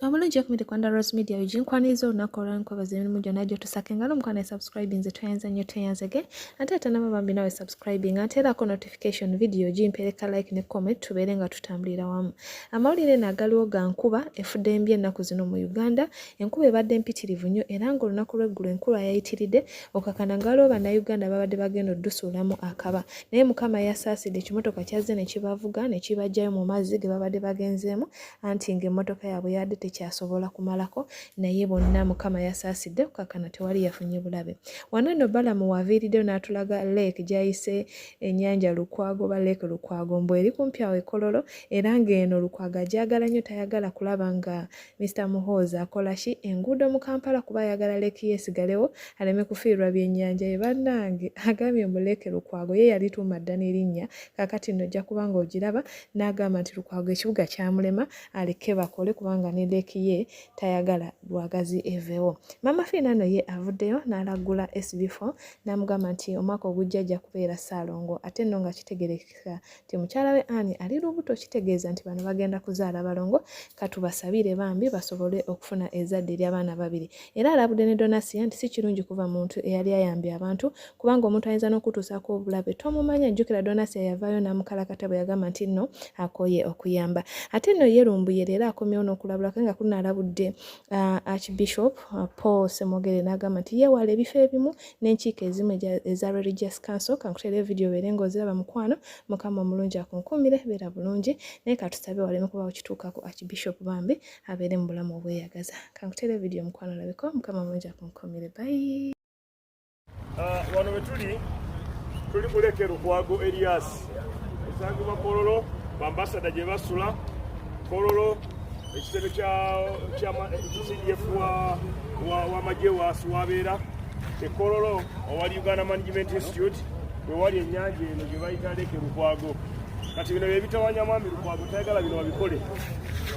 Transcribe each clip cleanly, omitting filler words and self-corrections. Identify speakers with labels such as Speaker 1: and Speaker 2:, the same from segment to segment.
Speaker 1: Obulungi okumire kwa Rose Media uji nkwaniriza olunaku olwa nkwebaza emirimu gyonna gy'otusako engalo mukwano subscribe nze tweyanza nnyo tweyanzege ate ate naba bambi nawe subscribing ate erako notification video gimpereka like ne comment tubeere nga tutambulira wamu. Amawulire eno agaliwo ga nkuba efudde mbi ennaku zino mu Uganda. Enkuba ebadde mpitirivu nnyo era ng'olunaku lw'eggulo enkuba yayitiridde okakana nga waliwo Bannayuganda babadde bagenda oddusuulamu akaba naye Mukama yasaasidde ekimotoka kyazze ne kibavuga ne kibaggyayo mu mazzi ge babadde bagenzeemu anti ng'emmotoka yaabwe yabadde tekyasobola kumalako naye bonna Mukama yasaasidde okukakana tewali yafunye bulabe. Wano nno Balamu w'aviiriddeyo n'atulaga Lake gy'ayise ennyanja Lukwago oba Lake Lukwago mbu eri kumpi awo e Kololo era ng'eno Lukwago agyagala nnyo tayagala kulaba nga Mister Muhoozi akola ki enguudo mu Kampala kuba ayagala Lake ye esigalewo aleme kufiirwa byennyanja ye. Bannange agambye mbu Lake Lukwago ye yalituuma dda n'erinnya kaakati nno ojja kuba ng'ogiraba n'agamba nti Lukwago ekibuga kyamulema aleke bakole kubanga ne Lake ye tayagala lwagazi evewo. Maama Fiina nno ye avuddeyo n'alagula SB4 n'amugamba nti omwaka ogujja ajja kubeera Ssaalongo ate nno nga kitegeerekeka nti mukyala we Ann ali lubuto kitegeeza nti bano bagenda kuzaala balongo katubasabire bambi basobole okufuna ezzadde ery'abaana babiri. Era alabudde ne Donasia nti si kirungi kuva muntu eyali ayambye abantu kubanga omuntu ayinza n'okutuusaako obulabe tomumanya. Jjukira Donasia yavaayo n'amukalakata bwe yagamba nti nno akooye okuyamba. Ate nno ye Lumbuye leero akomyewo n'okulabula kwe nga kuno alabudde Archbishop Paul Ssemwogerere n'agamba nti yeewala ebifo ebimu n'enkiiko ezimu eza Religious Council. Kankuteereyo vidiyo obeere ng'oziraba mukwano. Mukama omulungi akunkuumire, beera bulungi naye katusabe waleme kubaawo kituukako Archbishop bambi abeere mu bulamu obweyagaza. Kankuteereyo vidiyo mukwano olabeko. Mukama omulungi akunkuumire. Bye.
Speaker 2: Wano we tuli tuli ku Lake Lukwago Erias esangibwa Kololo, bambasada gye basula Kololo, ekitebe kya CDF w'amagye wabeera e Kololo awali Uganda Management Institute wewali ennyanja eno gye bayita Lake Lukwago. Kati bino bye bitawanya mwami Lukwago, tayagala bino babikole.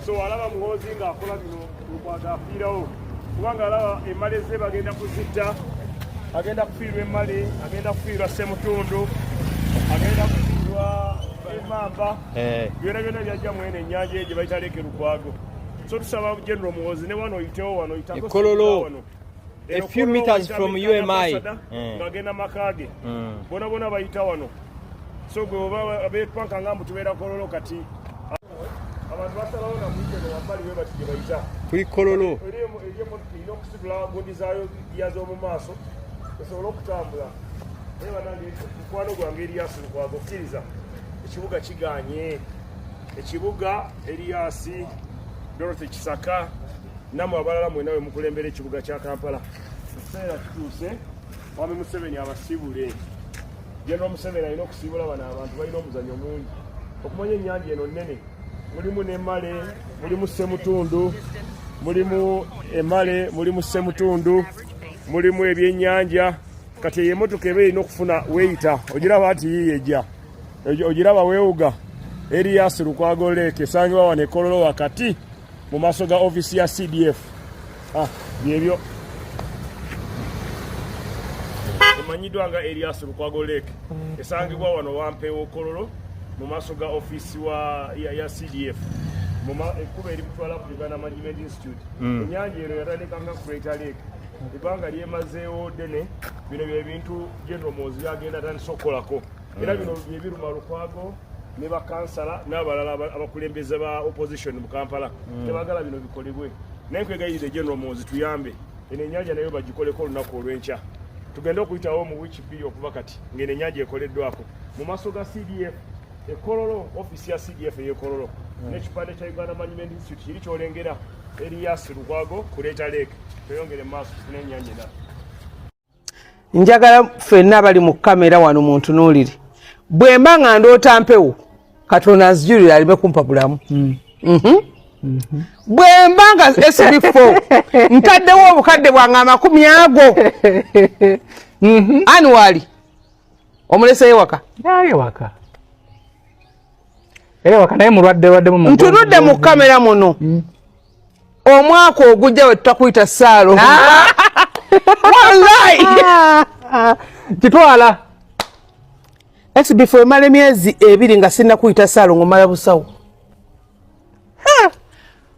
Speaker 2: So alaba Muhoozi ng'akola bino, Lukwago afiirawo kubanga alaba emmale ze bagenda kuzitta, agenda kufiirwa emmale, agenda kufiirwa Ssemutundu, agenda kufiirwa emmamba, byona byona byajja mwene ennyanja eyo gye bayita Lake Lukwago. So tusaba General Muhoozi ne wano oyitewo wano oyitako.
Speaker 3: Kololo.
Speaker 2: Wano
Speaker 3: A few meters from UMI.
Speaker 2: Ng'agenda maka ge bona bona bayita wano. So gwe oba bepanka nga mbu tubeera Kololo, kati abantu basalawo nakuyita wabbali we bati gye bayita.
Speaker 3: Tuli Kololo.
Speaker 2: Eri emotoka erina okusitula gundi zaayo yaz'omu maaso esobole okutambula. Naye banange, mukwano gwange Erias Lukwago, okkiriza ekibuga kiganye ekibuga. Erias, Dorothy Kisaka namwe abalala mwena we mukulembera ekibuga kya Kampala, ekiseera kituuse mwami Museveni abasibule. General Museveni alina okusiibula bano abantu, balina omuzanyo mungi. Okumanya ennyanja eno nnene, mulimu n'emmale, mulimu Ssemutundu, mulimu emmale, mulimu Ssemutundu, mulimu ebyennyanja. Kati eyo emotoka eba erina okufuna weeyita. Ogiraba nti yiiyo ejja, ogiraba weewuga. Erias Lukwago Lake esangibwa wano e Kololo wakati mu maaso ga ofiisi ya CDF. Ah, byebyo emanyiddwa nga Erias Lukwago Lake, esangibwa wano Wampeewo Kololo mu maaso ga ofiisi ya CDF, ekkubo erimutwala ku Uganda Management Institute. Ennyanja eno yatandika nga Crater Lake, ebbanga lyemazeewo ddene. Bino bye bintu General Muhoozi byagenda atandise okukolako era bino byebiruma Lukwago ne bakansala n'abalala abakulembeze ba opposition mu Kampala, tebagala bino bikolebwe. Naye nkwegayiridde General Muhoozi, tuyambe eno ennyanja nayo bagikoleko olunaku olw'enkya. Tugende okuyitawo mu wiiki 2 okuva kati ng'eno ennyanja ekoleddwako mu maaso ga CDF e Kololo, ofiisi ya CDF ey'ekololo n'ekipande kya Uganda Management Institute kiri kyolengera. Erias Lukwago, Crater Lake. Tweyongere mu maaso tufune ennyanja endala.
Speaker 4: Njagala ffenna abali mu kamera wano muntunuulire. Bwe mba nga ndoota mpewo, Katonda nzijulira aleme kumpa bulamu. Bwe mba nga SB4 ntaddewo obukadde bwange 20 ago annually, omuleseyo waka?
Speaker 5: Aye waka, era waka naye mulwadde lwadde mu
Speaker 4: Ntunudde mu kamera muno, omwaka ogujja we tutakuyita saalo, wallahi.
Speaker 5: Kitwala.
Speaker 4: SB4 emala emyezi 2 nga sinnakuyita saalo, ng'omala busawo.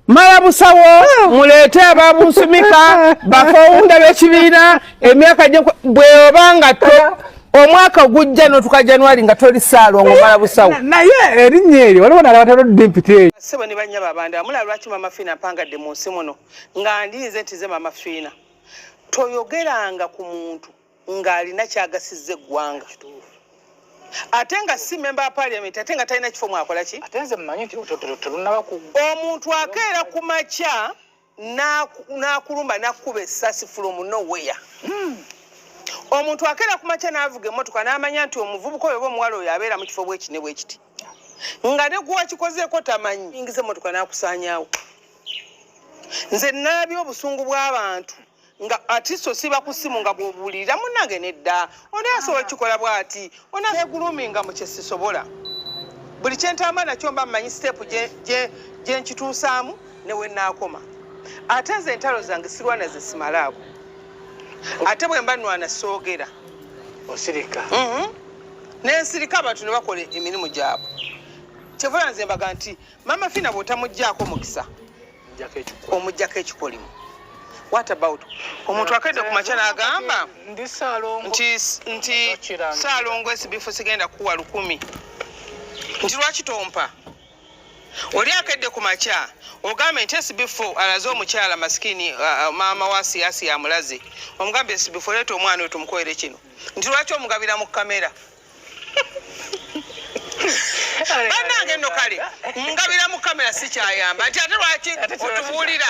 Speaker 4: Mala busawo muleete ababunsumika bafowunda b'ekibiina emyaka bw'oba nga omwaka ogujja n'otuka January nga toli Ssaalongo, mala busawo.
Speaker 5: Naye erinnya eryo waliwo nalaba talodde mpita eyo.
Speaker 4: Ssebo ne bannyabo abandi, amulaba lwaki Mama Fiina mpangadde mu nsi muno nga ndinze nti ze Mama Fiina. Toyogeranga ku muntu ng'alina kyagasizza eggwanga, ate nga si member wa parliament, ate nga talina kifo mwakola ki.
Speaker 5: Ate nze mmanyi nti terunnaba kuggwa.
Speaker 4: Omuntu akeera ku makya n'akulumba n'akkuba essasi from nowhere. Omuntu akeera ku makya n'avuga emmotoka n'amanya nti omuvubuka oyo oba omuwala oyo abeera mu kifo bweki ne bwekiti, nga ne gwakikozeeko tamanyi, yingiza emmotoka n'akusaanyaawo. Nze nalabye obusungu bw'abantu nga atisi osiba ku ssimu nga bw'obuulirira munnange, nedda, ono asobola okukikola bw'ati, ono eguluminga mu kyesisobola. Buli kyentamba nakyo mba mmanyi step gye nkituusaamu ne we naakoma. Ate nze entalo zange sirwana ze simalaako, ate bwe mba nwana soogera.
Speaker 5: Osirika.
Speaker 4: Nensirika, abantu ne bakola emirimu gyabwe. Kyevula nze mbaga nti Mama Fina bw'otamuggyako mukisa,
Speaker 5: njako ekikolo,
Speaker 4: omuggyako ekikolimo. What about omuntu akedde ku makya n'agamba
Speaker 5: ndi Ssaalongo
Speaker 4: nti
Speaker 5: Tokirangira.
Speaker 4: Ssaalongo esibifu sigenda kuwa 1000, nti lwaki tompa? Oli akedde ku makya ogambe nti esibifu alaze omukyala masikini, maama wa siyasi amulaze, omugambe esibifu oleeta omwana oyo tumukolere kino, nti lwaki omugabira mu kamera? Bannange nno, kale ngabira mu kamera sikyayamba, nti ate lwaki otubuulira?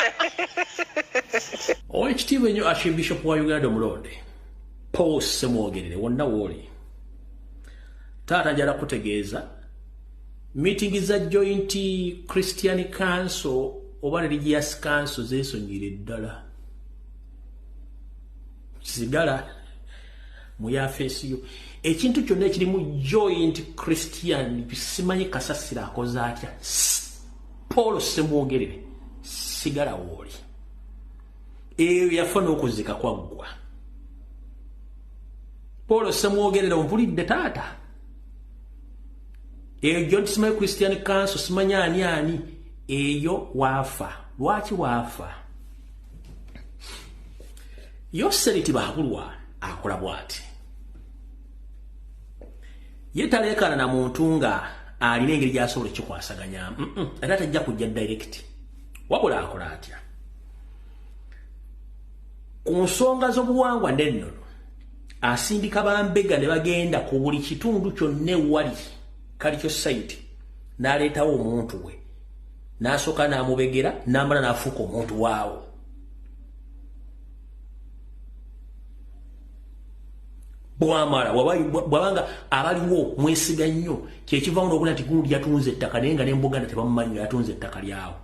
Speaker 6: Owekitiibwa ennyo Archbishop wa Uganda omulonde Paul Ssemwogerere, wonna wooli taata, njala kutegeeza meeting za Joint Christian Council oba Religious Council zeesonyiire ddala. Sigala mu yafeesiyo. Ekintu kyonna ekirimu Joint Christian simanyi kasasiro akoze atya. Paul Ssemwogerere, sigala wooli. Eyo yafa n'okuzika kwaggwa. Paul Ssemwogerere, ompulidde taata? Eyo Joint simanyi Christian Council simanyi ani ani, eyo waafa. Lwaki waafa? Yoseriti Bahabulwa akola bw'ati: ye taleekaana na muntu nga alina engeri gy'asobola ekikwasaganyamu, era tajja kujja direct. Wabula akola atya? Ku nsonga z'obuwangwa n'ennono asindika bambega ne bagenda ku buli kitundu kyonna ewali kalikyo site, n'aleetawo omuntu we, n'asooka n'amubegera, n'amala n'afuuka omuntu waawo. Bwamala bwabanga abaliwo mwesiga nnyo, kyekivamu n'okula nti gundi yatunze ettaka, naye nga n'embuganda tebamumanyi yatunze ettaka lyawo.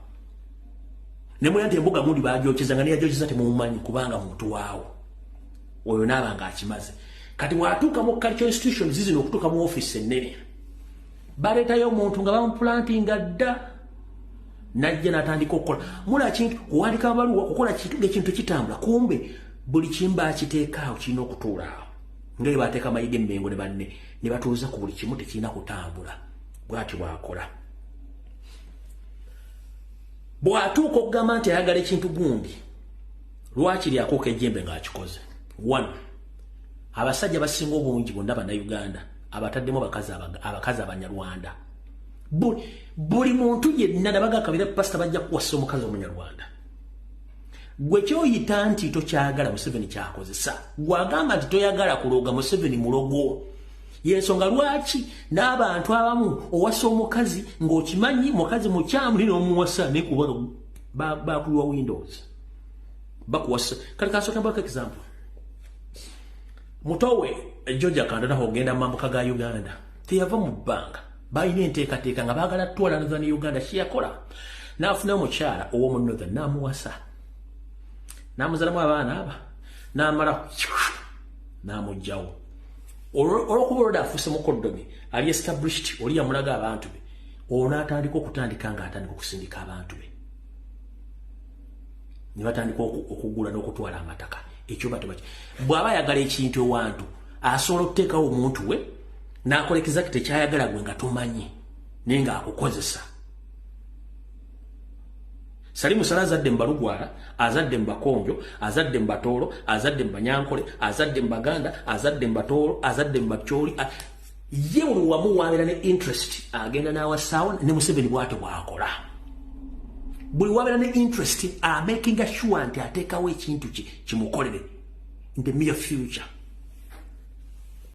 Speaker 6: Ne mulya nti embuga gundi bagyokeza, nga neyagyokeza temumumanyi, kubanga muntu waawo oyo naaba nga akimaze. Kati bw'atuuka mu cultural institutions zino, okutuuka mu ofiisi ennene, baleetayo omuntu nga bamupulantinga dda, najja n'atandika okukola mula kintu, kuwandika amabaluwa, kukola kintu ng'ekintu tekitambula. Kumbe buli kimba akiteekaawo kirina okutuula awo, nga bwe bateeka Mayiga emmengo ne banne ne batuuza ku buli kimu, tekirina kutambula. Bw'atyo bw'akola. Bw'atuuka okugamba nti ayagala ekintu gundi, lwakiri akuuka ejjembe ng'akikoze. One, abasajja basinga obungi bonna Bannayuganda abataddemu abakazi Abanyarwanda. Buli muntu yenna nabagakabira pasita bajja kuwasa omukazi Omunyarwanda. Gwe kyoyita nti tokyagala, Museveni kyakozesa. Gwagamba nti toyagala kuloga, Museveni mulogo. Yensonga lwaki n'abantu abamu owasa omukazi ng'okimanyi mukazi mukyamu, naye n'omuwasa, naye kubanga bakuliwa windows bakuwasa. Kale kasooka mbako example. Mutowe Georgia Kandana ogenda mu mambuka ga Uganda, teyava mu bbanga. Balina enteekateeka nga baagala twala Northern Uganda. Kyeyakola, n'afuna omukyala ow'omu Northern, n'amuwasa, n'amuzalamu abaana aba, n'amala n'amugjawo. Olwokuba olwoda afuuse mukoddomi ali established, oli yamulaga abantu be, olwo n'atandika okutandika ng'atandika okusindika abantu be ne batandika okugula n'okutwala amataka. Ekyo batebaki, bw'aba ayagala ekintu ewantu, asobola okuteekawo omuntu we n'akola exact ekyayagala, gwe nga tomanyi, naye ng'akukozesa. Salimu Sala azadde mu Balugwala, azadde mu Bakonjo, azadde mu Batoolo, azadde mu Banyankole, azadde mu Baganda, azadde mu Batoolo, azadde mu Bacholi. Ye buli wamu wabeera ne interest agenda n'awasaawo. Ne Museveni bw'atyo bw'akola. Buli wabeera ne interest, amakinga sure nti ateekawo ekintu kye kimukolere in the near future.